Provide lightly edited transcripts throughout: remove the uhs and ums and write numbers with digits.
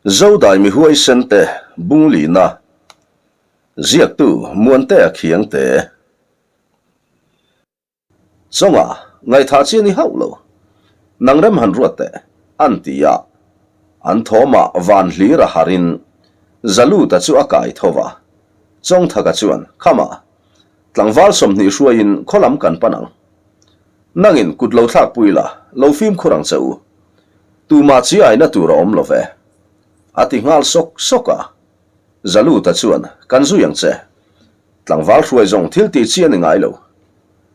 Zodai mi huaisen te Bunglina ziaktu Muantea Khiangte Chawnga ngaihthah chi a ni hauh lo. Nang rem han ruat teh, an ti a. An thawmah van hlir a harin Zaluta chu a kai tho va. Chawngthaka chuan, Khama, tlangval 20 hruaiin khaw lam kan pan ang. Nangin kut lo thlak pui la, lo fimkhur ang che u. Tumah chi aina tur a awm lo ve. A ti nghal sawk sawk a. Zaluta chuan, Kan zui ang che. Tlangval hruai zawng thil tih chi a ni ngai lo.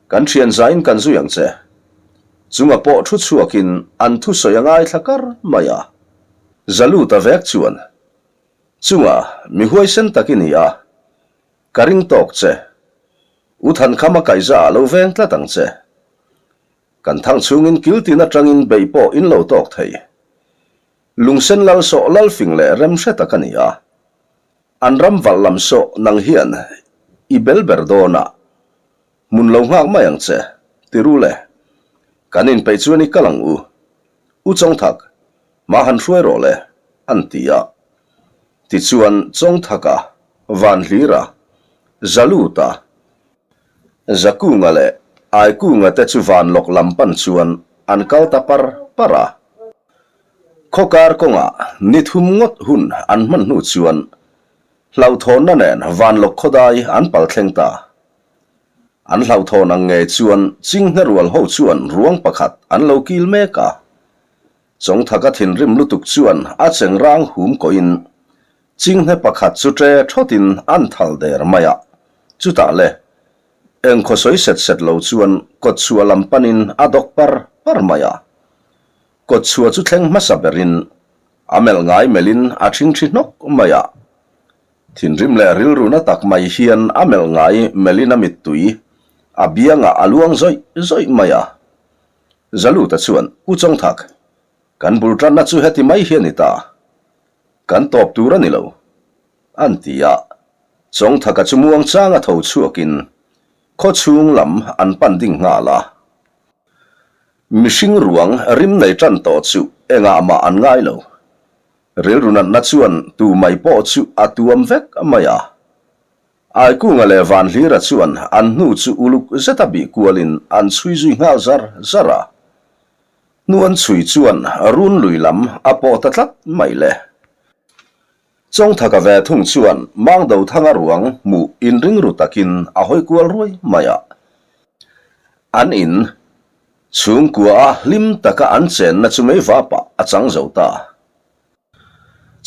Kan thian zain kan zui ang che. Chunga pawh thu chhuakin an thusawi a ngaithla kar mai a. Zaluta vek chuan, Chunga, mi huaisen tak i ni a. Ka ring tawk che. U Thankhama kaihza ah lo veng tlat ang che. Kan thang chhungin kil tin atangin beih pawh in lo tawk thei. Lungsen lal sawh lal fing leh rem hre tak a ni a. An ram valh lam sawh nang hian i bel ber dawn a. Hmun lo nghak mai ang che, ti ru le. Kan inpeih chuan i kal ang u. U Chawngthak, mah han hruai rawh le, an ti a. Tichuan Chawngthaka, Vanhlira, Zaluta, Zakunga leh Aikunga te chu Vanlawk lam pan chuan an kal ta par par a. Khawkar kawngah ni thum ngawt hun an hman hnu chuan hlauhthawnna nen Vanlawk khawdai an pal thleng ta. An hlauhthawn ang ngei chuan Chinghne rual ho chuan ruang pakhat an lo kil mek a. Chawngthaka thinrim lutuk chuan a chengrang hum kawhin Chinghne pakhat chu ṭe ṭhawtin an thal der mai a, chutah le, eng khaw sawi set set lo chuan kawtchhuah lam panin a dawk par par mai a. Kawtchhuah chu thleng hmasa berin a melh ngai melhin a ṭhingṭhi hnawk mai a. Thinrim leh rilru na tak mai hian a melh ngai melhin a mittui a biangah a luang zawih zawih mai a. Zaluta chuan, U Chawngthak, kan bul ṭanna chu heti mai hi a ni ta. Kan tawp tur a ni lo, an ti a. Chawngthaka chu muangchanga tho chhuakin khaw chhung lam an pan ding nghal a. Mihring ruang rim nei tan tawh chu engah mah an ngai lo. Rilru natna chuan tu mai pawh chu a tuam vek mai a. Aikunga leh Vanhlira chuan an hnu chu uluk zeta bih kualin an chhui zui nghal zar zar a. Hnu an chhui chuan run lui lam a pawh ta tlat mai le. Chawngthaka ve thung chuan Mangdo thanga ruang hmuh inring ru takin a hawi kual ruai mai a. An in chhungkua a hlim taka an chenna chu mei vapah a chang zo ta.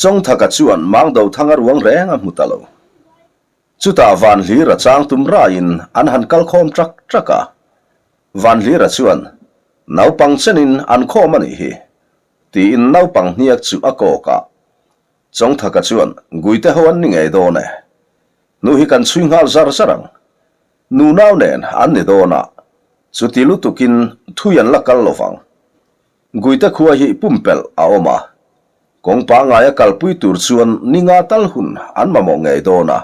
Chawngthaka chuan Mangdo thanga ruang reng a hmu ta lo. Chutah Vanhlira chang tum raiin an han kal khawm ṭak ṭak a. Vanhlira chuan, Naupang chenin an khawm a nih hi, tiin naupang hniak chu a kawk a. Chawngthaka chuan, Guite ho an ni ngei dawn e. Nu hi kan chhui nghal zar zar ang. Nu nau nen an ni dawn a, chuti lutukin thui an la kal lo vang. Guite khua hi pumpelh a awm a, kawng pangngaia kalpui tur chuan ni nga tal hun an mamawh ngei dawn a.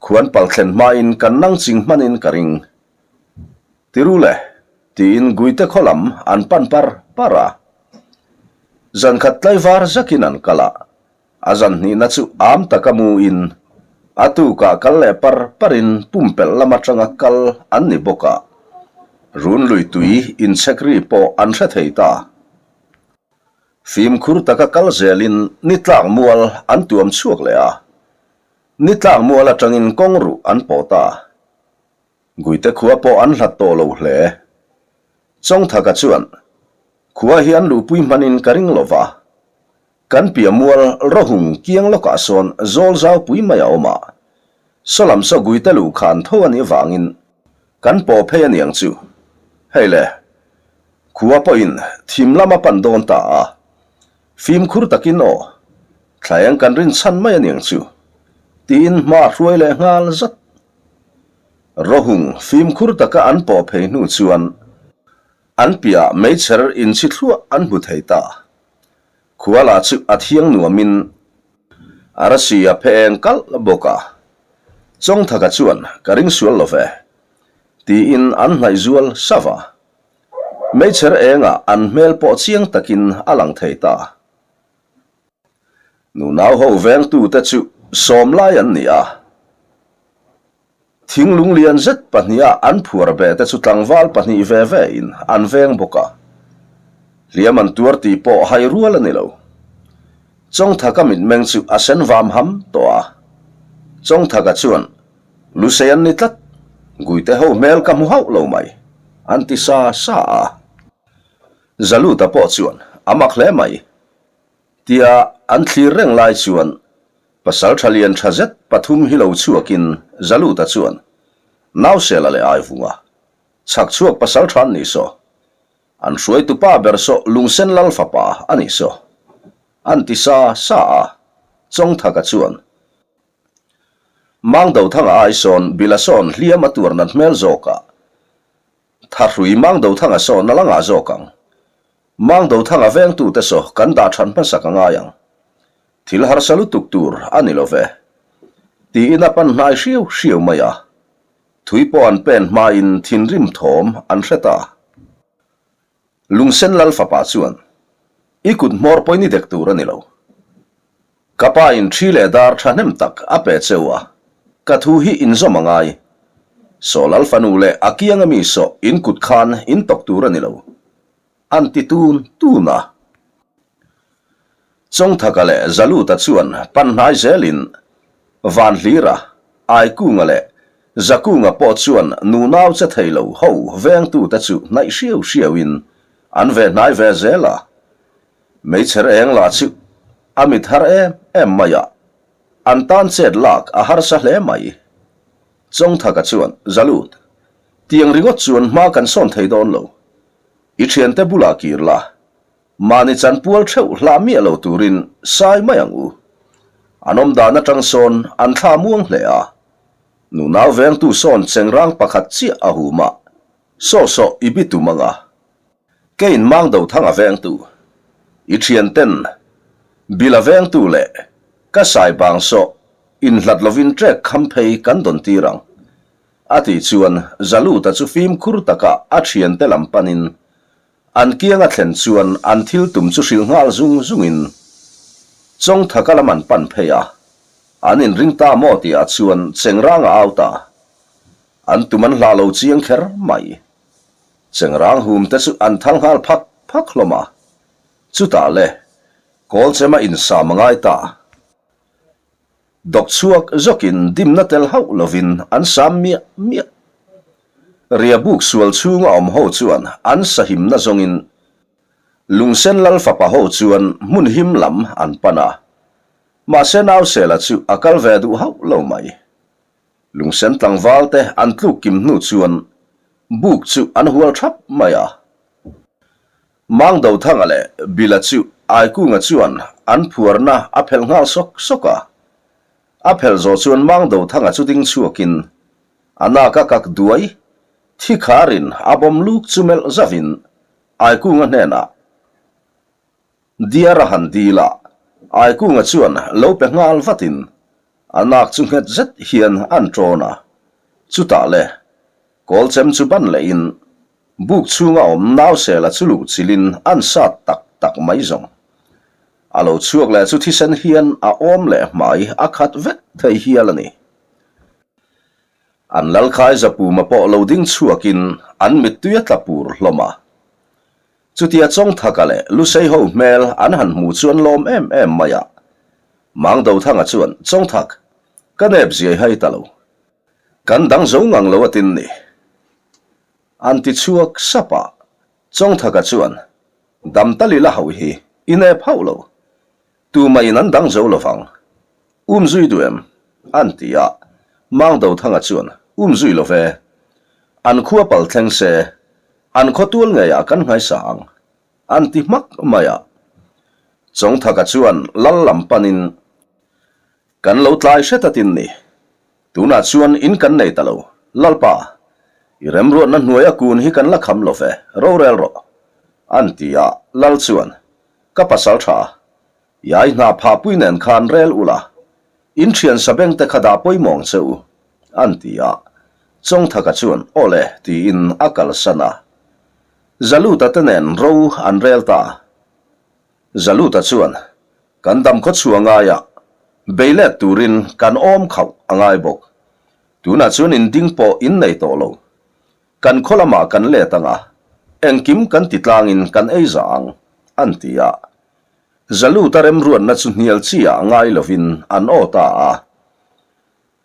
Khuan pal thlen hmain kan nang ching hmanin ka ring. Tiru le, tiin Guite khaw lam an pan par par a. Zan khat tlaivar zakin an kal a, a zan hnihna chu am taka mu in a tukah kal leh par parin pumpelh lam atanga kal an ni bawk a. Run lui tui inchhek ri pawh an hre thei ta. Fimkhur taka kal zelin ni tlak mual an tuam chhuak leh a. Ni tlak mual atangin kawng ruh an pawh ta. Guite khua pawh an hlat tawh lo hle. Chawngthaka chuan, Khua hi an luhpui hmanin ka ring lo va. Kan piah mual rawhung kiang lawkah sawn zawl zau pui mai a awm a. Saw lam saw Guite luh khan tho a nih vangin kan pawh phei a niang chu. Hei le, khua pawhin thim lam a pan dawn ta a. Fimkhur takin aw, thlaeng kan rin chhan mai a niang chu, tiin hma hruai leh nghal zat. Rawhung fimkhur taka an pawh phei hnu chuan an piah meichher inchhi thluah an hmu thei ta. Khuala chu a thiang nuamin a rasi a phe eng kalh bawk a. Chawngthaka chuan ka ring sual lo ve, tiin an hnaih zual sava. Meichher engah an hmel pawh chiang takin a lang thei ta. Nunau ho vengtute chu sawmlai an ni a. Thinglung lian zet pahniha an phuar be te chu tlangval pahnih ve ve in an veng bawk a. Hliam an tuar tih pawh hai rual a ni lo. Chawngthaka mitmeng chu a sen vam ham tawh a. Chawngthaka chuan, Lusei an ni tlat, Guite ho hmel ka hmu hauh lo mai, an ti sa sa a. Zaluta pawh chuan, A mak hle mai, tia an thlir reng lai chuan Pasal tha lian tha zet pathum hi lo chhuakin Zaluta chuan Nausela leh Aivunga chhak chhuak pasal tha an nih saw, an hruaitu pa ber saw Lungsen Lal fapa a nih saw, an ti sa sa a, Chawngthaka chuan Mangdothanga ai sawn Bila sawn hliam a tuar nat hmel zawk a, Thahrui Mangdothanga sawn a la ngah zawk ang. Mangdothanga vengtute saw kan dah that hmasak a ngai ang. Thil harsa lutuk tur a ni lo ve. Tiin a pan hnai hriau hriau mai a. Thui pawh an pen hmain thinrim thawm an hre ta. Lungsen Lal fapa chuan, I kut hmawr pawhin i dek tur a ni lo. Ka pa in thi leh dar thahnem tak a pe cheu a, ka thu hi inzawm a ngai. Saw Lal fanu leh a kiang ami saw in kut khan in tawk tur a ni lo. An ti tun tun a. Chawngthaka leh Zaluta chuan pan hnai zelin Vanhlira, Aikunga leh Zakunga pawh chuan nunau che thei lo ho vengtute chu hnaih hriau hriauin an ve hnai ve zel a. Meichher eng lah chu a mit har em em mai a, an tan chet lak a harsa hle mai. Chawngthaka chuan, Zalut, tiang ringawt chuan hma kan sawn thei dawn lo. I thiante bulah kir la, mahni chanpual theuh hlah miah lo turin sai mai ang u. An awm dan atang sawn an thla muang hle a, nunau vengtu sawn chengrang pakhat chiah a hum a, saw saw i bi tum ang a. Keiin Mangdothanga vengtu, i thianten Bila vengtu leh ka sai bang saw inhlat lovin trek kham phei kan dawn tir ang. A tih chuan Zaluta chu fimkhur taka a thiante lam panin an kiang a thlen chuan an thil tum chu hrilh nghal zung zungin Chawngthaka lam an pan phei a, an inring ta maw tihah chuan Chengrang a au ta. An tum an hlah lo chiang kher mai. Chengrang hum te chu an thal nghal phak phak hlawm a, chutah le Kawlchema insam a ngai ta. Dawk chhuak zawkin dimna tel hauh lovin an sam miah miah. Riabuk sual chhunga awm ho chuan an sahimna zawngin Lungsen Lal fapa ho chuan hmun him lam an pan a. Mahse Nausela chu a kal ve duh hauh lo mai. Lungsen tlangval te an tluk kim hnu chuan buk chu an hual thap mai a. Mangdothanga leh Bila chu Aikunga chuan an phuarna a phelh nghal sawk sawk a. A phelh zawh chuan Mangdothanga chu ding chhuakin a nak a kak duai, thi kharin a bawm luk chu melh zavin Aikunga hnenah Diar a han dil a, Aikunga chuan lo pe nghal vatin a nak chu nghet zet hian an ṭawn a, chutah le Kawlchem chu ban lehin Buk chhunga awm Nausela chu luh chilhin an sat tak tak mai zawng. A lo chhuak leh chu thisen hian a awm leh hmai a khat vek thei hial a ni. An Lalkhai Zapuma pawh lo ding chhuakin an mittui a tla pur hlawm a. Chutia Chawngthaka leh Lusei ho hmel an han hmu chuan lawm em em mai a. Mangdothanga chuan, Chawngthak, ka nep ziai hai ta lo. Kan dang zo ngang lo a tin ni. An ti chhuak sap a, Chawngthaka chuan, Dam ta lila hauh hi i nep hauh lo. Tumah in an dang zo lovang. Um zui duh em? An ti a, Mangdothanga chuan, Um zui lo ve. An khua pal thleng se, an khaw tual ngeiah kan nghaisa ang. An ti hmak mai a. Chawngthaka chuan lal lam panin, Kan lo tlai hret a tin ni. Tunah chuan in kan nei ta lo. Lalpa, i remruatna hnuaia kun hi kan la kham lo ve, rorel rawh. An ti a, Lal chuan, Ka pasal tha, iai hna phahpui nen khan rel ula, in thian sabeng te kha dah pawimawng che u, an ti a. Chawngthaka chuan, Aw le, tiin a kalsan a. Zaluta te nen ro an rel ta. Zaluta chuan. Kan dam khaw chhuah ngai a, bei let turin kan awm khauh a ngai bawk. Tunah chuan in ding pawh in nei tawh lo. Kan khaw lamah kan let ang a, engkim kan ti tlangin kan ei za ang, an ti a. Zaluta remruatna chu hnial chi ah ngai lovin an aw ta a.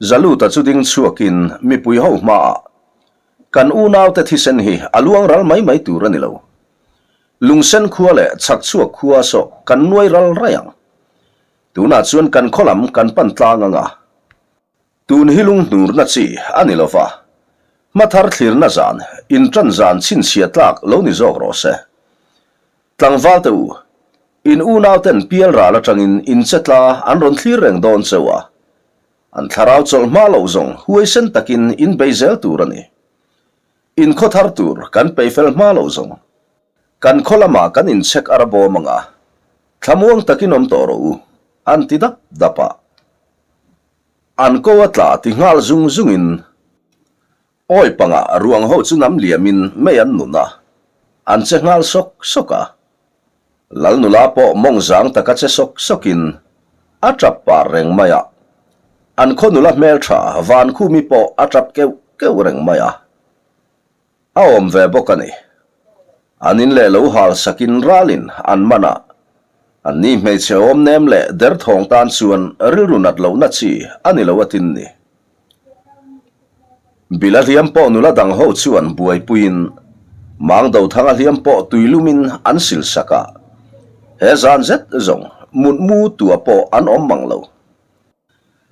Zaluta chu ding chhuakin mipui ho hmaah, Kan unaute thisen hi a luang ral mai mai tur a ni lo. Lungsen khua leh chhakchhuak khua saw kan nuai ral raih ang. Tunah chuan kan khaw lam kan pan tlang ang a. Tun hi lunghnurna chi a ni lova, hmathar thlirna zan, inṭan zan chhinchhiah tlak lo ni zawk rawh se. Tlangval te u, in unauten pial ral aṭangin in che tla an rawn thlir reng dawn cheu a. An thlarau chawlh hma loh zawng huaisen takin in bei zel tur a ni. In khaw thar tur kan peih fel hma loh zawng. Kan khaw lamah kan inchhek a ra bawm ang a, thlamuang takin awm tawh rawh u, an ti dap dap a. An ko a tla ti nghal zung zungin awi pangah ruang ho chu nam liamin mei an nun a, an che nghal sawk sawk a. Lal nula pawh mawng zang taka che sawk sawkin a tap par reng mai a, an khaw nula hmeltha Vankhumi pawh a tap keuh keuh reng mai a. A awm ve bawk a ni. An in leh lo hal sakin ralin an man a, an ni hmeichhe awm nem leh derthawng tan chuan rilru nat lohna chi a ni lo a tin ni. Bila hliam pawh nula dang ho chuan buaipuiin Mangdothanga hliam pawh tuilumin an sil sak a, he zan zet zawng mutmu tua pawh an awm mang lo.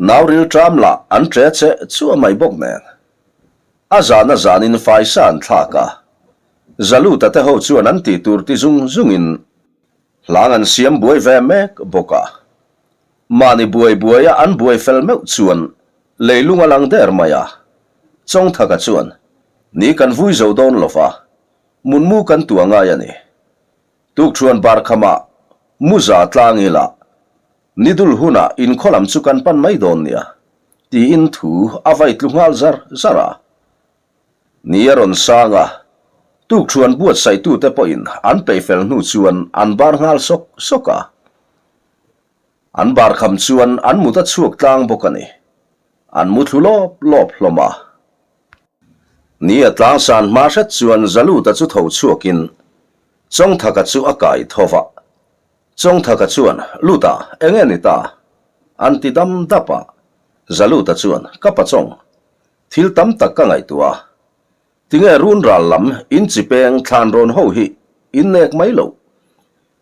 Nau rilṭam lah an ṭe che chuah mai bawk nen. A zan a zanin faisa an thlak a, Zaluta te ho chuan an tih tur ti zung zungin hlang an siam buai ve mek bawk a. Mahni buai buaia an buai fel meuh chuan leilung a lang der mai a. Chawngthaka chuan, Ni kan vui zo dawn lo va, mutmu kan tuah ngai a ni. Tukṭhuan barkhamah Muza tlang ila Ni dul hunah inkhaw lam chu kan pan mai dawn nia, tiin thu a vai tlu nghal zar zar a. Ni a rawn sang a, tukṭhuan buatsaihtute pawhin an peih fel hnu chuan an bar nghal sawk sawk a. An bar kham chuan an mut a chhuak tlang bawk a ni. An mu thlu lawp lawp hlawm a. Ni a tlang san hma hret chuan Zaluta chu tho chhuakin Chawngthaka chu a kai tho va. Chawngthaka chuan, Luta, eng nge ni ta? An ti dam dap a. Zaluta chuan, Ka pa Chawng, thil tam tak ka ngaihtuah a. Tinge run ral lam in chi peng thlan rawn ho hi in nek mai loh?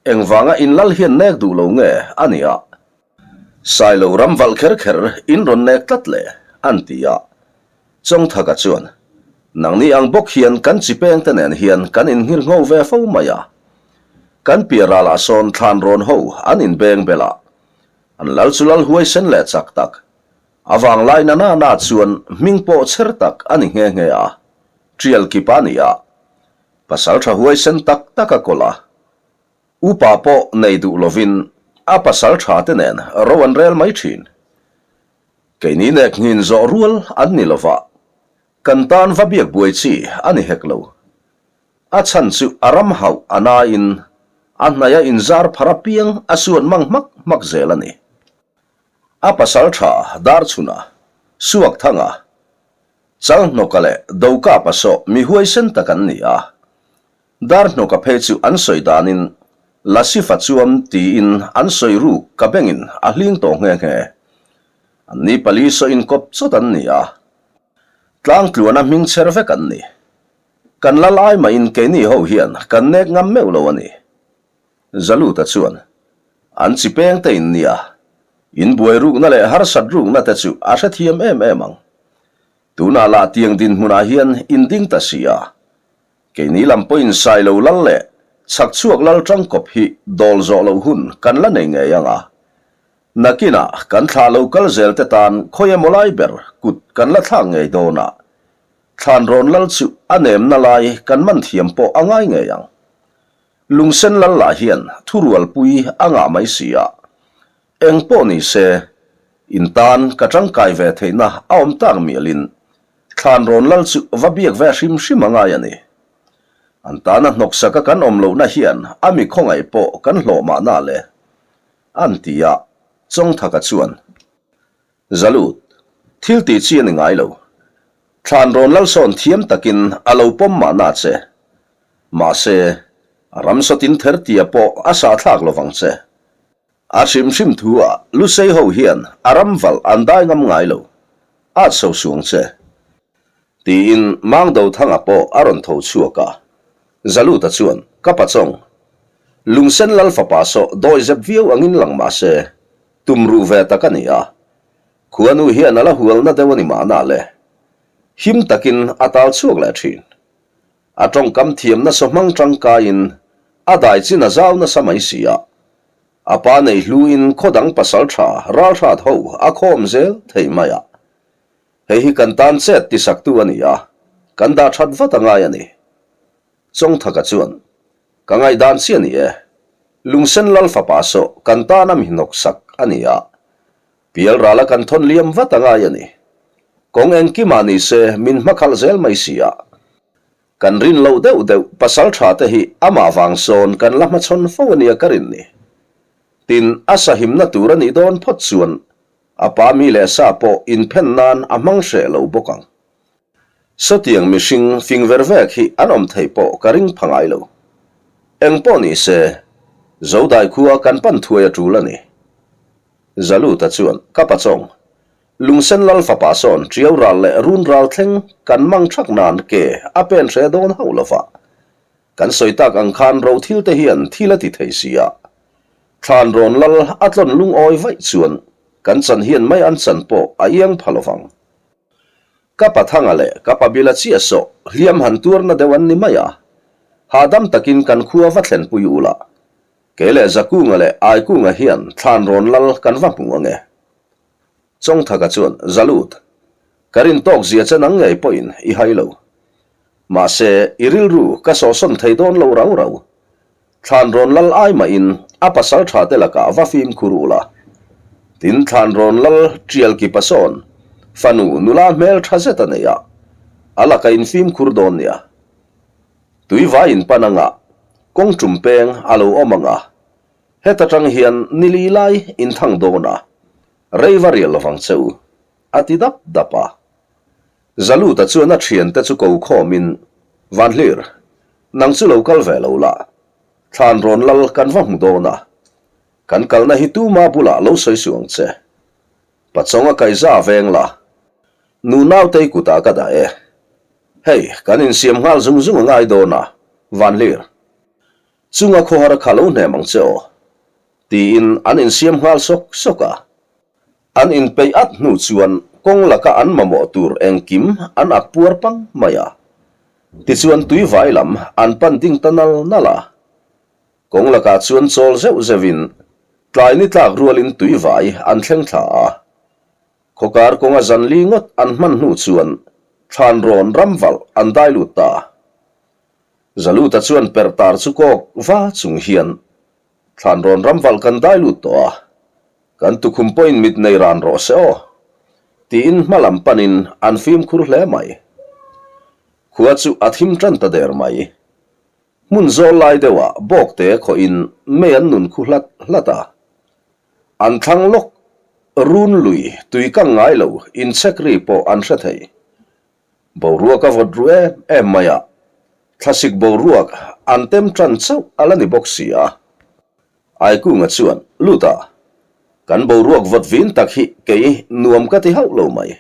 Engvanga in lal hian nek duh lo nge a ni a? Sailo ram valh kher kher in rawn nek tlat le, an ti a. Chawngthaka chuan, Nangni ang bawk hian kan chi pengte nen hian kan inngir ngho ve fo mai a. Kan piah ralah sawn thlan rawn ho an inbeng bel a. An lal chu lal huaisen leh chak tak. A vanglai na na na chuan hming pawh chher tak a ni nghe nghe a. Tial kip a ni a. Pasal tha huaisen tak tak a kawlh a. Upa pawh nei duh lovin a pasal tha te nen ro an rel mai thin. Keini nek nghin zawh rual an ni lova, kan tan va biak buai chi a ni hek lo. A chhan chu a ram hauh a nain a hnaia inzar phar apiang a suan mang hmak hmak zel a ni. A pasal tha Darchhuna, Suakthanga, Chalhnawka leh Dokapa saw mi huaisen tak an ni a. Darhnawka phei chu an sawi danin Lasi fa chuam tiin an sawi ruk ka bengin a hling tawh nghe nghe. An ni pali saw inkawp chawt an ni a. Tlangtluana hming chher vek an ni. Kan lal ai mahin keini ho hian kan nek ngam meuh lo a ni. Zaluta chuan, An chi peng te in nia. In buai rukna leh harsat rukna te chu a hrethiam em em ang. Tunah lah tiang dinhmunah hian in ding ta si a. Keini lam pawhin Sailo lal leh Chhakchhuak lal tangkawp hi dawl zawh loh hun kan la nei ngei ang a. Nakinah kan thlah lo kal zel te tan khawi emaw lai ber kut kan la thlak ngei dawn a. Thlanrawn lal chu a nemna lai kan man thiam pawh a ngai ngei ang. Lungsen lal lah hian thurualpui a ngah mai si a. Eng pawh ni se, in tan ka tangkai ve theihna a awm tak mialin Thlanrawn lal chu va biak ve hrim hrim a ngai a ni. An tana hnawksaka kan awm lohna hian a mi khawngaih pawh kan hlawh mahna le. A'n ti a, Chawngthaka chuan, Zalut, thil tih chi a ni ngai lo. Thlan rawn lalsawn thiam takin a lo pawm mahna che. Mahse, ramsawtin thertia pawh a sahthlak lovang che. A hrim hrim thu ah Lusei ho hian a ram valh an dai ngam ngai lo. At so suang che. Tiin Mangdothanga pawh a rawn tho chhuak a. Zaluta chuan, Ka pachawng. Lungsen lal fapa saw dawihzep viau angin lang mah se, tum ruh ve tak a ni a. Khuanu hian a la hualna deuh a ni mahna le. Him takin a tal chhuak leh thin. A tawngkam thiamna saw hmang tangkaiin a dai chin a zau nasa mai si a. A pa nei hluin khaw dang pasal tha ralhrat ho a khawm zel thei mai a. Hei hi kan tan chet tisaktu a ni a, kan dah that vat a ngai a ni. Chawngthaka chuan, Ka ngaihdan chi a ni e. Lungsen lal fapa saw kan tan a mi hnawksak a ni a. Pialrala kan thawn liam vat a ngai a ni. Kawng engkimah ni se min hmakhalh zel mai si a. Kan rin loh deuh deuh pasal tha te hi amah vang sawn kan la hmachhawn fo a nia ka rin ni. Tin, a sahimna tur a nih dawn phawt chuan a pa mi leh sa pawh inphen nan a hmang hreh lo bawk ang. Sawtiang mihring fing ver vek hi an awm theih pawh ka ring pha ngai lo. Eng pawh ni se, Zodai khua kan pan thuai a tul a ni. Zaluta chuan, Ka pachawng, Lungsen lal fapa sawn ṭiau ral leh run ral thleng kan mang ṭhak nan ke a pen hre dawn hauh lo va. Kan sawi tak ang khan ro thil te hian thil a ti thei si a. Thlan rawn lal a tlawn lungawi vaih chuan kan chan hian mai an chan pawh a iang pha lo vang. Ka Pathanga leh ka Pabila chiah sawh hliam han tuarna deuh an ni mai a. Hahdam takin kan khua va thlenpui ula. Kei leh Zakunga leh Aikunga hian thlan rawn lal kan va hmu ange. Chawngthaka chuan, Zalut, ka rin tawk zia che nang ngei pawhin i hai lo. Mahse, i rilru ka sawhsawn thei dawn lo rau rau. Thlan rawn lal ai mahin a pasal tha te lakah va fimkhur u la. Tin, thlan rawn lal tial kipa sawn fanu nula hmel tha zet a nei a, a laka in fimkhur dawn nia. Tui vai in pan anga kawng tum peng a lo awm anga heta tang hian nili lai in thang dawn a, rei va rial lovang che u, a ti dap dap a. Zaluta chuan a thiante chu ko khawmin, Vanhlir, nang chu lo kal ve lo la, thlan rawn lal kan va hmu dawn a, kan kalna hi tuma bulah lo sawi suh ang che. Pachawng a kaihza veng la, nu nautei kutah ka dah e. Hei, kan insiam nghal zung zung a ngai dawn a, Vanhlir, chunga khawhar kha lo hnem ang che aw, tiin an insiam nghal sawk sawk a. An inpeih at hnu chuan kawng laka an mamawh tur engkim an ak puar pang mai a. Tichuan tui vai lam an pan ding ta nal nal a. Kawng lakah chuan chawl zeuh zeuhin tlai ni tlak rualin tui vai an thleng thla a. Khawkar kawnga zan li ngawt an hman hnu chuan thlan rawn ram valh an dai lut ta. Zaluta chuan perhtar chu kawk va chung hian Thlan rawn ram valh kan dai lut tawh a, kan tukhum pawhin mit nei ran rawh se aw, tiin hma lam panin an fimkhur hle mai. Khua chu a thim tan ta der mai. Hmun zawl lai deuhah bawkte khawhin mei an nun khu hlat hlat a. An thlang lawk run lui tui kang ngai lo inchhek ri pawh an hre thei. Boruak a vawt ru em em mai a, thlasik boruak an tem tan chauh a la ni bawk si a. Aikunga chuan, Lut a, kan boruak vawt vin tak hi kei nuam ka ti hauh lo mai.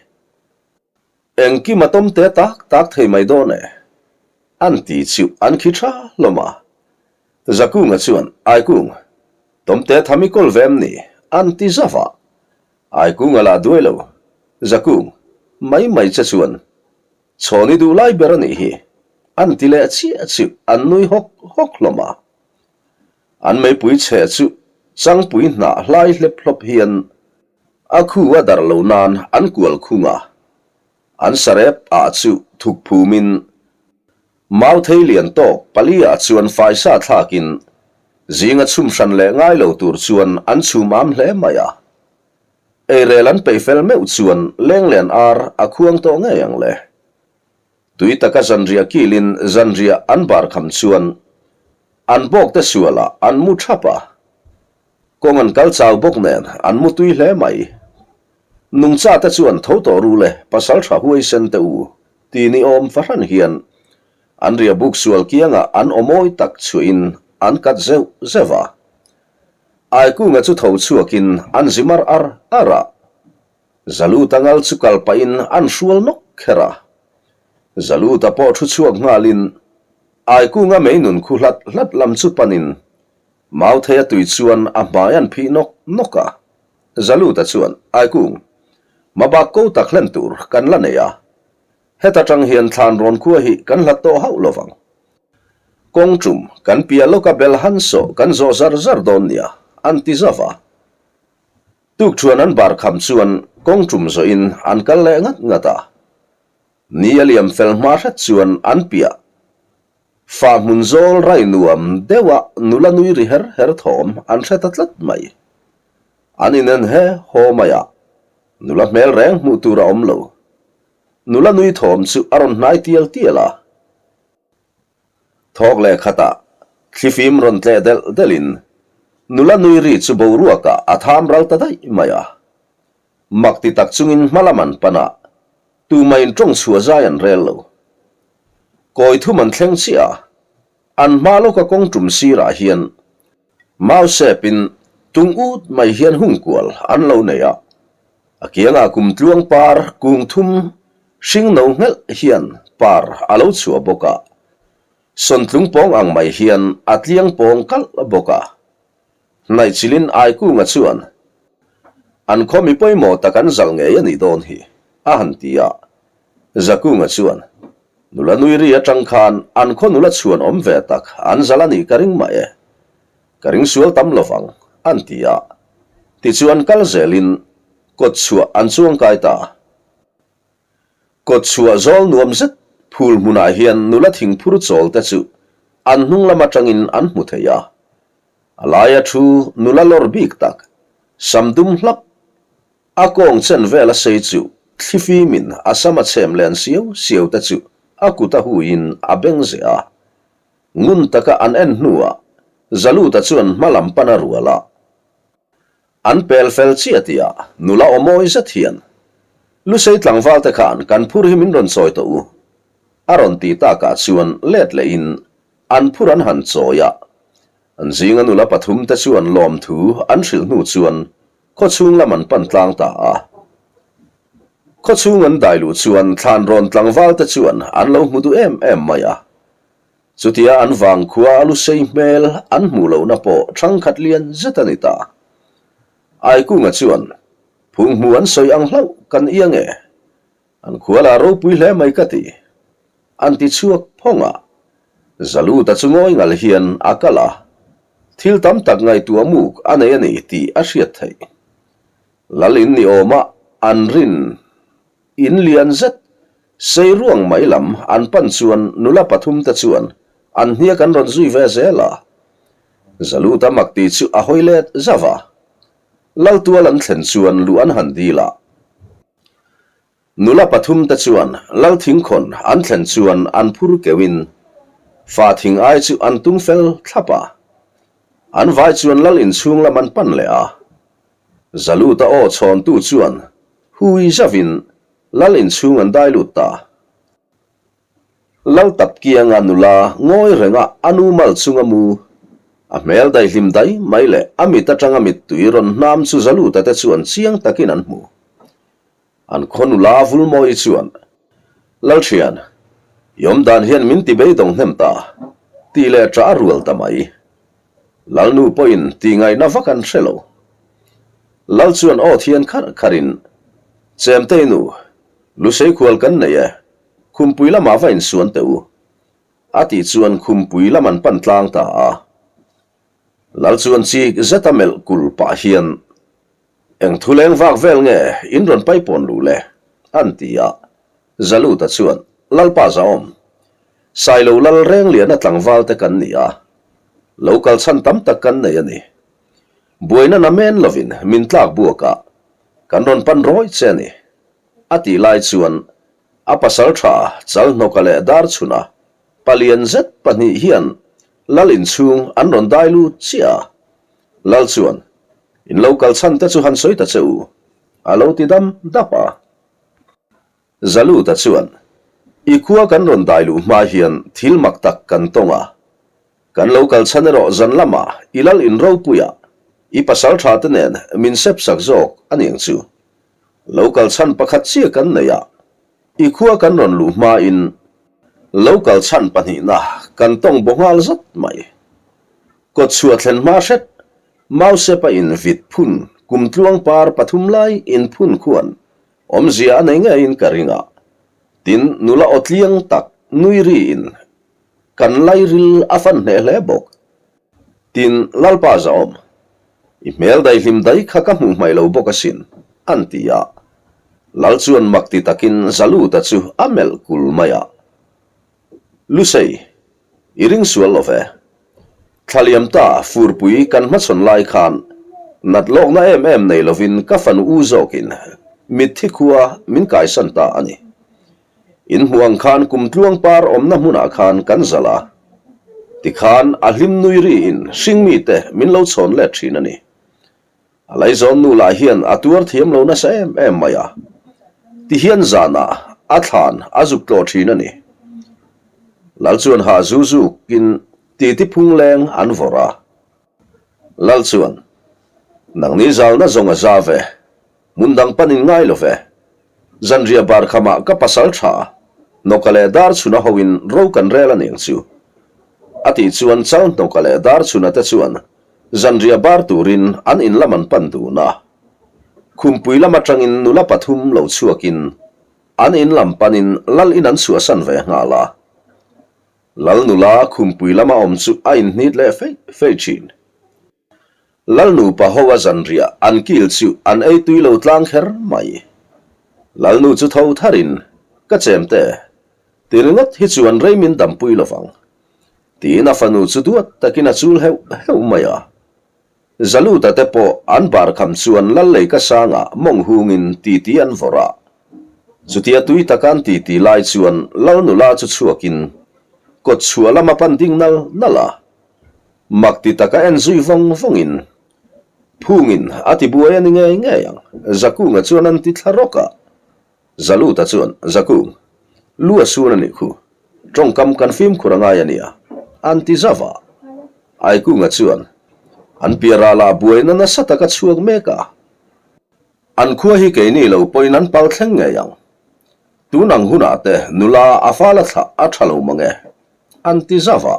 Engkim a tawm te tak tak thei mai dawn e, an ti chu an khi tha hlawm a. Zakunga chuan, Aikung, tawmte tham i kawl ve em ni? an ti zauh a. Aikunga lah duai lo, Zakung, mai mai che chuan chhawn i duh lai ber a nih hi, an ti leh chiah chu an nui hawk hawk hlawm a. An meipui chhe chu changpui hnah hlai hlep hlawp hian a khu a darh lo nan an kual khung a, an sarep ah chu thuk phumin Mauthei lian tawk pali ah chuan faisa thlakin zinga chhum hran leh ngai lo tur chuan an chhum am hle mai a. Eirel an peih fel meuh chuan lenglen ar a khuang tawh ngei ang le. Tui taka zanriah kilin zanriah an bar kham chuan an bawkte sualah an mu thap a. Kawng an kal chau bawk nen an mu tui hle mai. Nungcha te chuan tho tawh ru le pasal tha huaisen te u ti ni awm fahran hian an ria buk sual kiangah an aw mawi tak chhuahin an kat zeuh zeuh a. Aikunga chu tho chhuakin an zi mar ar ar a. Zaluta ngal chu kal pahin an hrual nawk kher a. Zaluta pawh thu chhuak nghalin Aikunga mei nun khu hlat hlat lam chu panin Mautheia tui chuan a hmai an phih nawk nawk a. Zaluta chuan, Aikung, mabak ko tak hlen tur kan la nei a. Heta tang hian thlan rawn khua hi kan hlat tawh hauh lo vang. Kawng tum kan piah lawka bel han sawh kan zawh zar zar dawn nia, an ti zauh a. Tukṭhuan an bar kham chuan kawng tum zawhin an kal leh ngat ngat a. Ni a liam fel hma hret chuan an piah Fa hmun zawl rai nuam deuha nula nui ri her her thawm an hre ta tlat mai. An inen he haw mai a, nula hmel reng hmuh tur a awm lo. Nula nui thawm chu a rawn hnai tial tial a. Thawk leh khatah thlifim rawn tleh delh delhin nula nui ri chu boruakah a tham ral ta daih mai a. Mak ti tak chungin hma lam an pan a, Tumahin tawng chhuah zai an rel lo. Kawi thum an thleng chiah a, an hma lawka kawng tum sirah hian mau sepin tung ut mai hian hung kual an lo nei a. A kiangah kum tluang par kung thum hring no nghelh hian par a lo chhuah bawk a, sawntlung pawng ang mai hian a tliang pawng kalh bawk a. Hnaihchilin Aikunga chuan, An khaw mi pawimawh tak an zal ngei a nih dawn hi, a han ti a. Zakunga chuan, Nula nui ri atang khan an khaw nula chhuan awm ve tak an zal a nih ka ring mah e. Ka ring sual tam lo vang, an ti a. Tichuan kal zelin kawtchhuah an chuangkai ta. Kawtchhuah zawl nuam zet phul hmunah hian nula thingphur chawl te chu an hnung lam atangin an hmu thei a. A laia thu nula lawr bik tak, sam dum hlap, a kawng chen vel a sei chu thlifimin a sam a chhem len siau siau te chu a kut a huiin a beng zeh a. Ngun taka an en hnuah Zaluta chuan hma lam pan a rual a. An pel fel chiah tih ah nula aw mawi zet hian, Lusei tlangval te khan kan phur hi min rawn chawi tawh u, a rawn ti tak ah chuan let leh in an phur an han chawi a. An zinga nula pathum te chuan lawmthu an hrilh hnu chuan khawchhung lam an pan tlang ta a. Khawchhung an dai luh chuan thlan rawn tlangval te chuan an lo hmu duh em em mai a. Chutia an vangkhua a lusei hmel an hmuh lohna pawh thangkhat lian zet a ni ta. Aikunga chuan, Phunghmu an sawi ang hlauh kan iang e. An khua lah ropui hle mai ka ti. An ti chhuak phawng a. Zaluta chu ngawi ngal hian a kal a. Thil tam tak ngaihtuah muk a nei a ni tih a hriat theih. Lal in ni awma an rin. In lian zet, sei ruang mai lam an pan chuan nula pathum te chuan an hniak an rawn zui ve zel a. Zaluta mak ti chu a hawi let zauh a. Laltual an thlen chuan luh an han dil a. Nula pathum te chuan Lal thingkhawn an thlen chuan an phur keuhin fa thing ai chu an tung fel thlap a. An vai chuan Lal inchhung lam an pan leh a. Zaluta aw chhawntu chuan hui zauhin Lal inchhung an dai lut ta. Lal tap kianga nula ngawi renga a nu mal chunga mu, a hmel daihlim dai mai leh a mit atanga mittui rawn hnam chu Zaluta te chuan chiang takin an hmu. An khaw nula Vulmawi chuan, Lalthian, i awm dan hian min ti beidawng hnem ta, tih leh ṭah a rual ta mai. Lalnu pawhin tih ngaihna vak an hre lo. Lal chuan aw thian kharh kharhin, Chemtei nu, Lusei khual kan nei e, khumpui lamah va insuan teh u, a tih chuan khumpui lam an pan tlang ta a. Lal chuan chik zeta melh kulh pah hian, Eng thu leng vak vel nge in rawn paipawn luh le? an ti a. Zaluta chuan, Lalpa Zaawm, Sailo lal reng liana tlangval te kan ni a, lo kal chhan tam tak kan nei a ni. Buaina na men lovin min tlak buak a, kan rawn pan rawi che a ni. A tih lai chuan a pasal tha Chalhnawka leh Darchhuna palian zet pahnih hian lal inchhung an rawn dai lut chiah a. Lal chuan. In lo kal chhan te chu han sawi ta che u, a lo ti dam dap a. Zaluta chuan, I khua kan rawn dai luh hma hian thil mak tak kan tawng a. Kan lo kal chhan erawh zan lamah i lal in ropuiah i pasal tha te nen min sep sak zawk a niang chu. Lo kal chhan pakhat chiah kan nei a, i khua kan rawn luh hmain lo kal chhan pahnihna kan tawng baw nghal zat mai. Kawtchhuah thlen hma hret Mausepa in vit phun kumtluang par pathum lai in phun khuan Awmzia a nei ngeiin ka ring a, tin nula aw tliang tak nui riin kan lairil a fan hneh hle bawk. Tin, Lalpa Zahawm, i hmel daihlim dai kha ka hmuh hmaih lo bawk asin, an ti a. Lal chuan mak ti takin Zaluta chu a melh kul mai a. Lusei, i ring sual lo ve. Thla liam ta furpui kan hmachhawn lai khan nat lawkna em em nei lovin ka fanu u zawkin mitthi khua min kaisan ta a ni. In hmuh ang khan kum tluang par awmna hmunah khan kan zalh a, tikhan a hlim nui riin hringmite min lo chhawn let thin a ni. A laizawn nu lah hian a tuar thiam lo nasa em em mai a, tihian zanah a thlan a zuk tlawh thin a ni. Lal chuan hah zu zukin titi phung leng an vawrh a. Lal chuan, Nangni zalna zawng a za ve, hmun dang panin ngai lo ve. Zanriah bar khamah ka pasal tha, Hnawka leh Darchhuna hoin ro kan rel a niang chu. A tih chuan Chal Hnawka leh Darchhuna te chuan Zanriah bar turin an in lam an pan dun a. Khumpui lam atangin nula pathum lo chhuakin an in lam panin lal in an chhuahsan ve nghal a. Lal nula khumpui lama awm chu a inhnit leh feih feih thin. Lal nupa ho a zanriah an kil chu an ei tui lo tlang kher mai. Lal nu chu tho tharin, Ka chemte, ti ringawt hi chuan rei min dampui lovang. Tiin a fanu chu duat takin a chul heuh heuh mai a. Zaluta te pawh an bar kham chuan lal lei ka sangah mawng hungin titi an vawrh a. Chutia tui taka an titi lai chuan lal nula chu chhuakin kawt chhuah lama pan ding nal nal a. Mak ti taka en zui vawng vawngin Phungin a ti buai a ni ngei ngei ang, Zakunga chuan an ti thla rawk a. Zaluta chuan, Zakung, lu a sun a nih khu. Tawngkam kan fimkhur a ngai a nia, an ti zauh a. Aikunga chuan, An piah ralah buaina nasa tak a chhuak mek a. An khua hi keini lo pawhin an pal thleng ngei ang. Tun ang hunah te nula a fal a thlah a tha lo mang e, an ti zauh a.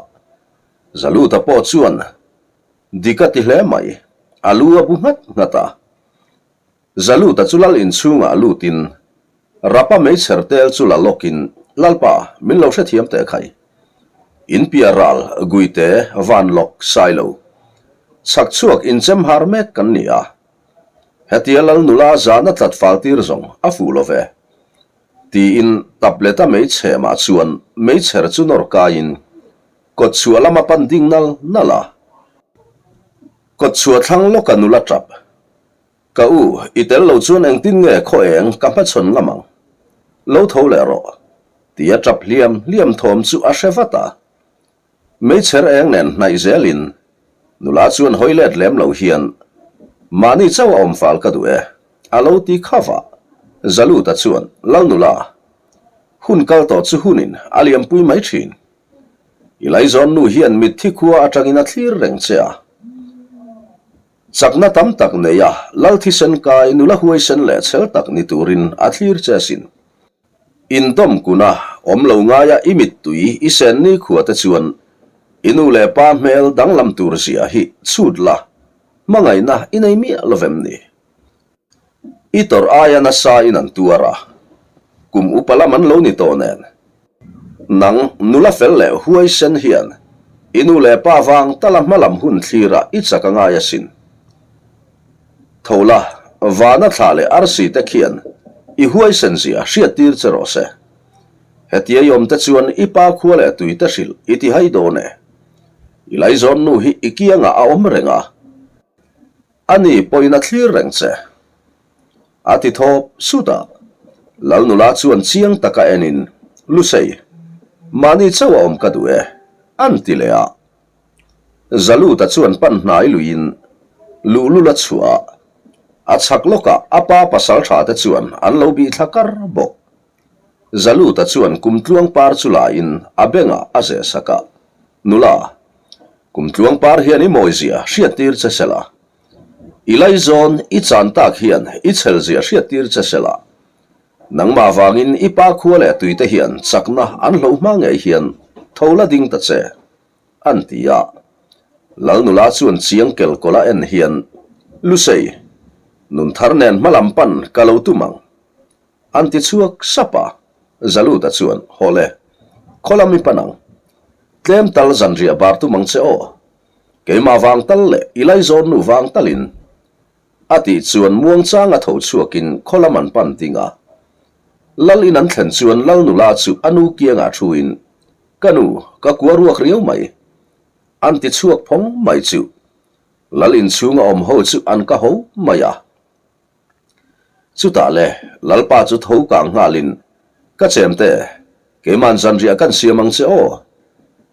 Zaluta pawh chuan, Dik a ti hle mai, a lu a bu nghat nghat a. Zaluta chu lal inchhungah lutin Rapa meichher tel chu la lawkin, Lalpa, min lo hrethiam teh khai. In piah ral, Guite, van lawk, Sailo. Chhak chhuak inchem har mek kan ni a. Hetia lal nula zahna tlat fal tir zawng a fuh lo ve. Tiin tableta meichhemah chuan meichher chu nawr kaiin kawtchhuah lama pan ding nal nal a. Kawtchhuah thlang lawka nula tap. Ka u, i tel lo chuan engtin nge khaw eng ka hmachhawn ngam ang? Lo tho leh rawh. Tia tap hliam hliam thawm chu a hre vat a. Meichher eng nen hnaih zelin nula chuan hawi let lem lo hian, Mahni chauh a awm fal ka duh e, a lo ti kha va. Zaluta chuan, Lal nula, hun kal tawh chu hunin a liampui mai thin. I laizawn nu hian mitthi khua atangin a thlir reng che a. Chakna tam tak nei a, lal thisen kai nula huaisen leh chhel tak ni turin a thlir che asin. Indawm kuna awm lo ngaia i mittui i sen ni khua te chuan i nu leh pa hmel danglam tur zia hi chhut la, hmangaihna i nei miah lovem ni? I tawrh aia nasa in an tuar a, kum upa lam an lo ni tawh nen. Nang nula fel leh huaisen hian i nu leh pa vang tala hmalam hun thlirah i chak a ngai asin. Tho la, vana thla leh arsi te khian i huaisen zia hriattir che rawh se. Hetia i awm te chuan i pa khua leh tui te hrilh i ti hai dawn e. I laizawn nu hi i kiangah a awm reng a. A ni pawhin a thlir reng che. A ti thawp sut a. Lal nula chuan chiang taka enin, Lusei, mahni chauh a awm ka duh e, an ti leh a. Zaluta chuan pan hnai luiin. Luhlul a chhuah a, a chhak lawkah a pa pasalṭha te chuan an lo bih thla kar bawk. Zaluta chuan kumtluang par chu laiin a bengah a zeh sak a, Nula, kumtluang par hian i mawizia hriattir che sela. I laizawn i chan tak hian i chhelzia hriattir che sela. Nangmah vangin i pa khua leh tuite hian chakna an hloh hma ngei hian tho la ding ta che, an ti a. Lal nula chuan chiang kelkawlh a en hian, Lusei, nun thar nen hmalam pan ka lo tum ang. An ti chhuak sap a, Zaluta chuan, Haw le, khaw lam i pan ang. Tlem tal zanriah bar tum ang che aw. Keimah vang tal leh i laizawn nu vang talin. A tih chuan muangchang a tho chhuakin khaw lam an pan ding a. Lal in an thlen chuan Lal nula chu a nu kiangah thuin, Ka nu, ka kua ruak riau mai. An ti chhuak phawng mai chu. Lal inchhunga awm ho chu an ka ho mai a. Chutah le, Lalpa chu tho kang nghalin, Ka chemte, keima'n zanriah kan siam ang che aw,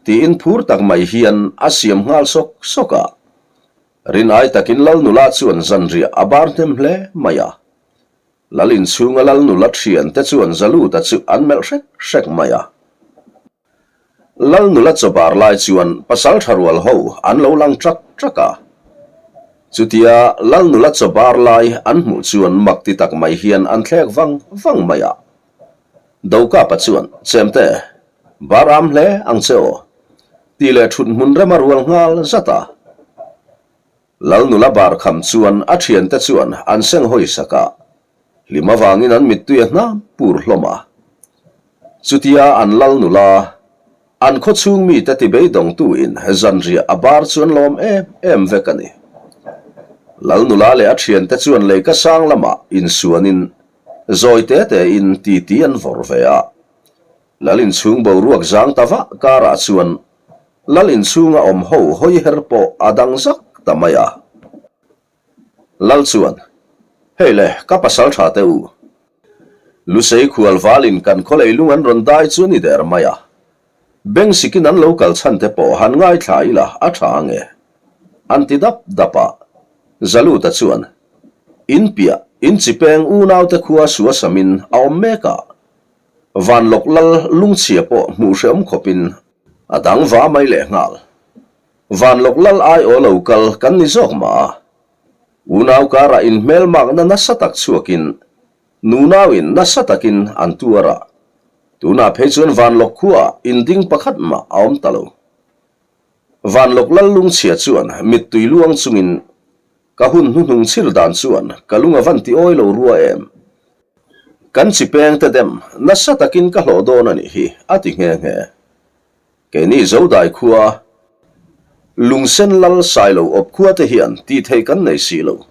tiin phur tak mai hian a siam nghal sawk sawk a. Rin ai takin Lal nula chuan zanriah a bar hnem hle mai a. Lal inchhunga Lal nula thiante chuan Zaluta chu an melh hrek hrek mai a. Lal nula chawbar lai chuan pasal tha rual ho an lo lang trak trak a. Chutia Lal nula chawbar lai an hmuh chuan mak ti tak mai hian an thlek vang vang mai a. Dokapa chuan, Chemte, bar am hle ang che aw, tih leh thut hmun rema rual nghal zat a. Lal nula bar kham chuan a thiante chuan an seng hawi sak a. Hlim avangin an mittui a hnam pur hlawm a. Chutia an lal nula, an khaw chhung mite ti beidawngtuin zanriah a bar chu an lawm em em vek a ni. Lal nula leh a thiante chuan leika sang lamah insuanin zawi te tein titi an vawrh ve a. Lal inchhung boruak zang ta vah karah chuan lal inchhunga awm ho hawi her pawh a dang zak ta mai a. Lal chuan, Hei le, ka pasal tha teh u. Lusei khual valin kan khaw leilung an rawn dai chu a ni der mai a. Beng sikin an lo kal chhan te pawh han ngaithla ila a tha ang e. An ti dap dap a. Zaluta chuan, In piah, in chi peng unaute khua suasamin a awm mek a. Vanlawk lal lungchhia pawh hmuh hreawm khawpin a dang va mai lehnghal. Vanlawk lal aiaw lo kal kan ni zawk mah a, unau karah inhmelmakna nasa tak chhuakin nunauin nasa takin an tuar a, tunah phei chuan Vanlawk khuaah inding pakhat mah a awm ta lo. Vanlawk lal lungchhia chuan mittui luang chungin ka hun hnuhnung chhir dan chuan ka lung a van ti awi lo rua em? Kan chi pengte dem nasa takin ka hlawh dawn a nih hi a ti nghe nghe. Keini Zodai khua, Lungsen Lal Sailo awp khua te hian tih theih kan nei si lo.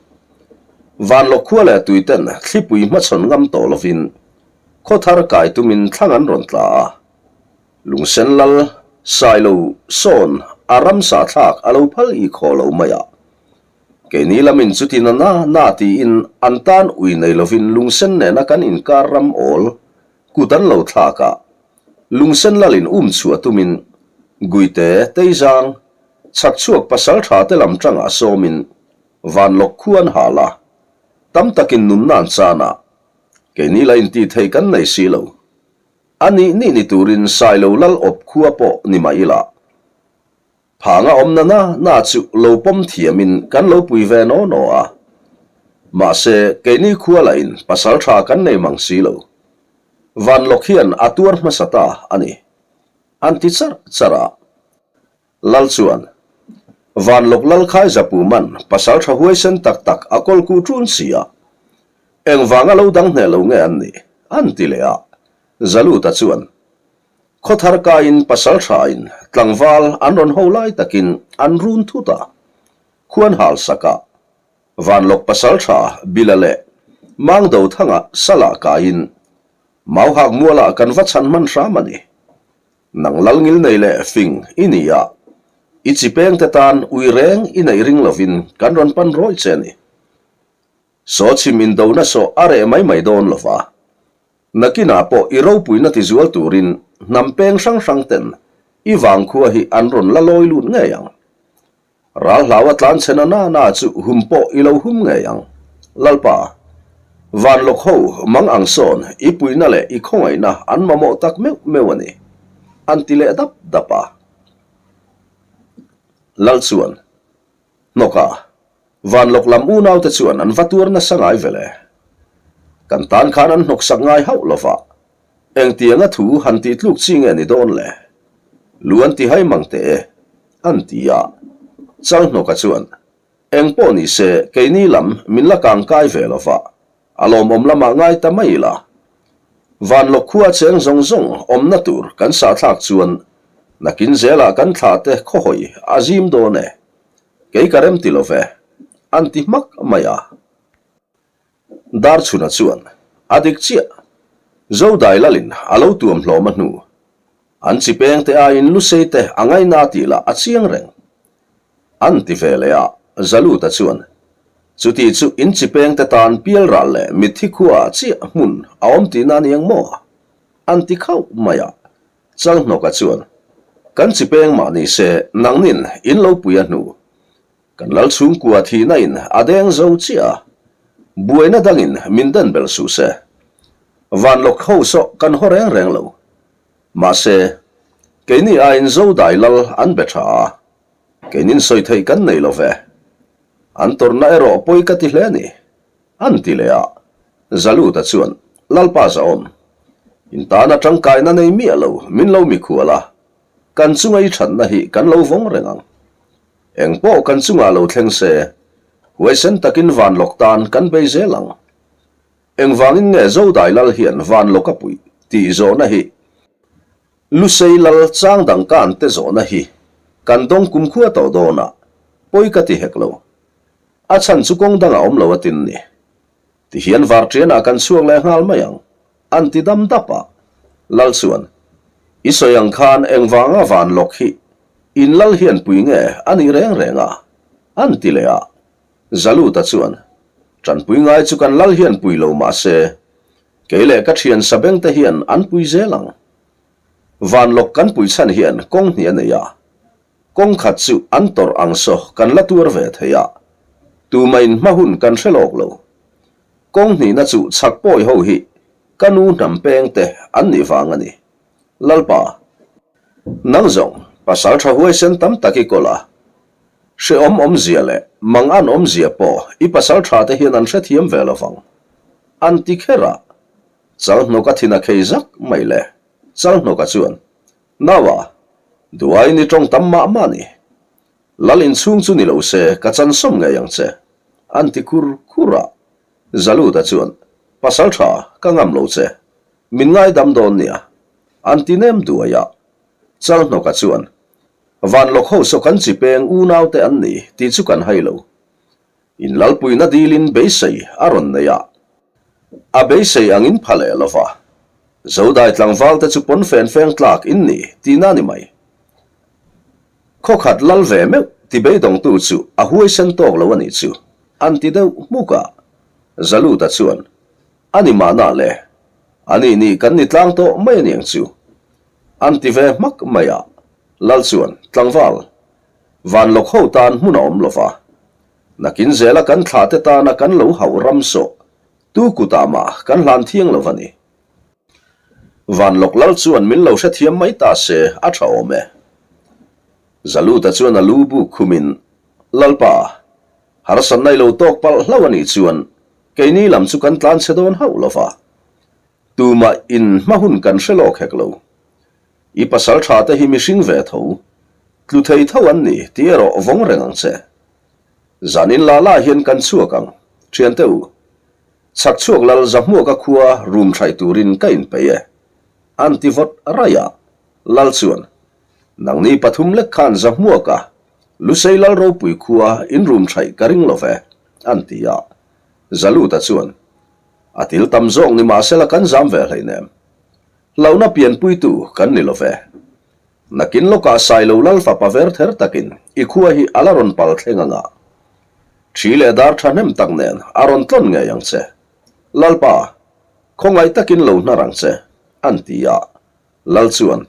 Vanlawk khua leh tuiten thlipui hmachhawn ngam tawh lovin khaw thar kai tumin thlang an rawn tla a. Lungsen Lal Sailo sawn a ramsa thlak a lo phal i khaw lo mai a. Keini lamin chuti na na na tiin an tan ui nei lovin Lungsen nena kan inkar ram awl kut an lo thlak a. Lungsen lalin um chhuah tumin Guite, Teizang, Chhakchhuak pasal tha te lam tangah sawmin Vanlawk khu an hal a, tam takin nunna an chan a, keini la intih theih kan nei si lo. A nih nih ni turin Sailo lal awp khua pawh ni mah ila. Phanga awmna na na chu lo pawm thiamin kan lo pui ve naw naw a. Mahse, keini khua lahin pasal tha kan nei mang si lo. Vanlawk hian a tuar hmasa ta a ni. An ti charh charh a. Lal chuan, Vanlawk lal khai zapu man pasal tha huaisen tak tak a kawlku ṭun si a. Engvanga lo dang hneh lo nge an nih? An ti leh a. Zaluta chuan, Khawthar kaiin pasal thain tlangval an rawn ho lai takin an run thut a, khuan hal sak a, Vanlawk pasal tha Bila leh Mangdo thanga salah kaiin Mauhak mualah kan va chhan hman hram a ni. Nang lal ngil nei leh fing i ni a, i chi pengte tan ui reng i neih ring lovin kan rawn pan rawih che a ni. Saw chhim indona sawh a reh mai mai dawn lova, Nakinah pawh i ropuina tizual turin hnam peng hrang hrang ten i vangkhua hi an rawn la lawi lut ngei ang. Ral hlaua tlan chhe na na na chu hum pawh i lo hum ngei ang. Lalpa, van lawk ho mang ang sawn i puihna leh i khawngaihna an mamawh tak meuh meuh a ni, an ti leh dap dap a. Lal chuan, Hnawka, van lawk lam unaute chuan an va tuar nasa ngai ve le. Kan tan khan an hnawksak ngai hauh lova, Engtianga thu han tih tluk chi nge ni dawn le? Lu an ti hai mang teh e, an ti a. Chalhnawka chuan, Eng pawh ni se, keini lam min la kang kai ve lo va, a lawmawm lamah ngai ta mai ila. Vanlawk khua cheng zawng zawng awmna tur kan sahthlak chuan nakin zelah kan thlah te khawhawi a zim dawn e. Kei ka rem ti lo ve, an ti hmak mai a. Darchhuna chuan, A dik chiah. Zodai lalin a lo tuam hlawm a hnu. An chi peng te aiin lusei te a ngaina tih lah a chiang reng. An ti ve leh a, Zaluta chuan, Chuti chu in chi peng te tan pial ral leh mitthi khua ah chiah hmun a awm tihna a ni ang maw? An ti khauh mai a. Chalhnawka chuan, Kan chi peng mah ni se nangnin in lo pui a hnu. Kan lal chhungkua thihna in a deng zo chiah a, buaina dangin min den belh suh se. Van lawk ho sawh kan haw reng reng lo. Mahse, keini aiin Zodai lal an be tha a, keinin sawi theih kan nei lo ve. An tawrhna erawh pawi ka ti hle a ni, an ti leh a. Zaluta chuan, Lalpa zahawm, in tana tangkaina nei miah lo min lo mikhual a, kan chunga i thatna hi kan lo vawng reng ang. Eng pawh kan chungah lo thleng se, huaisen takin van lawk tan kan bei zel ang. Engvangin nge Zodai Lal hian van lawk a puih tih zawhna hi Lusei Lal chang dang kan te zawhna hi kan dawng kumkhua tawh dawn a, pawi ka ti hek lo. A chhan chu kawng dangah awm lo a tin ni. Tihian varṭianah kan chhuak leh nghal mai ang, an ti dam dap a. Lal chuan, I sawi ang khan engvanga van lawk hi in lal hian pui nge a nih reng reng a? an ti leh a. Zaluta chuan, Ṭanpui ngai chu kan lal hian pui lo mah se, kei leh ka ṭhian sabengte hian an pui zel ang. Van lawk kan pui chhan hian kawng hnih a nei a, Kawng khat chu an tawrh ang saw kan la tuar ve thei a, tumahin hma hun kan hre lawk lo. Kawng hnihna chu chhak pawi ho hi ka nu hnam peng te an nih vang a ni. Lalpa, nang zawng pasal tha huaisen tam tak i kawl a, hrehawm awmzia leh mangan awmzia pawh i pasal tha te hian an hrethiam ve lo vang. An ti kher a, Chalhnawka thin a khei zak mai le. Chalhnawka chuan, Naua, duai ni tawng tam mah mah ni. Lal inchhung chu ni lo se ka chan sawm ngei ang che, an ti khur khur a. Zaluta chuan, Pasal tha, ka ngam lo che. Min ngaidam dawn nia, an ti nem duai a. Chalhnawka chuan, Van lawk ho saw kan chi peng unaute an ni tih chu kan hai lo. In lalpuina dilin beisei a rawn nei a, a beisei angin pha leh lo va. Zodai tlangval te chu pawnfen feng tlak in ni tihna ni mai. Khawkhat lal ve meuh ti beidawngtu chu a huaisen tawk lo a nih chu, an ti deuh hmuk a. Zaluta chuan, A ni mahna le, a nih nih kan ni tlang tawh mai a niang chu, an ti ve hmak mai a. Lal chuan, Tlangval, Van lawk ho tan hmun a awm lo va. Nakin zela kan thlah te tana kan lo hauh ram sawh tu kutah mah kan hlan thiang lo va ni. Van lawk lal chuan min lo hrethiam mai ta se a tha awm e. Zaluta chuan a lu buk khumin, Lalpa, harsatna i lo tawk palh hlauh a nih chuan keini lam chu kan tlan chhe dawn hauh lo va. Tumah in hma hun kan hre lawk hek lo. I pasal tha te hi mihring ve tho, tlu thei tho an ni tih erawh vawng reng ang che. Zanin la la hian kan chhuak ang, thiante u. Chhak chhuak lal Zahmuaka khua rum thaih turin ka inpeih e. An ti vawt raih a, lal chuan, Nangni pathum lek khan Zahmuaka, Lusei lal ropui khua in rum thaih ka ring lo ve, an ti a. Zaluta chuan, A til tam zawk ni mahsela kan zam ve hleinem. Hlauhna pianpuitu kan ni lo ve. Nakin lawkah Sailo lal fapa ver ther takin i khua hi a la rawn pal thleng anga. Thi leh dar thahnem tak nen a rawn tlawn ngei ang che. Lalpa, khawngaih takin lo hnar ang che, an ti a. Lal chuan,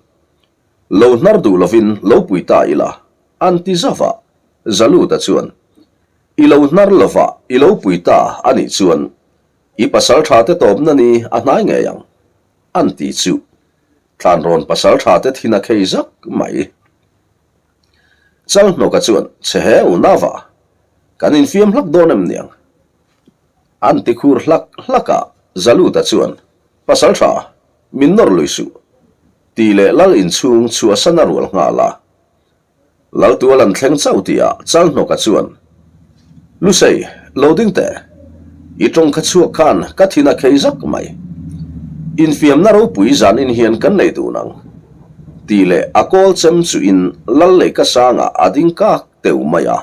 Lo hnar duh lovin lo pui ta ila, an ti zauh a. Zaluta chuan, I lo hnar lova i lo pui ta a nih chuan i pasalṭha te tawpna ni a hnai ngei ang, an ti chu. Tlanrawn pasalṭha te thin a khei zak mai. Chalhnawka chuan, Chhe he u nava, kan infiam hlak dawn em niang? An ti khur hlak hlak a, Zaluta chuan, Pasalṭha, min nawr lui suh, tih leh lal inchhung chhuahsan a rual nghal a. Laltual an thleng chauh tihah Chalhnawka chuan, Lusei, lo ding teh. I tawng kha chhuak khan ka thin a khei zak mai. Infiamna ropui zanin hian kan nei dun ang. Tih leh a kawl chem chuhin lal leika sangah a ding kak teuh mai a.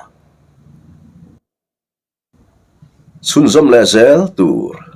Chhunzawm leh zel tur.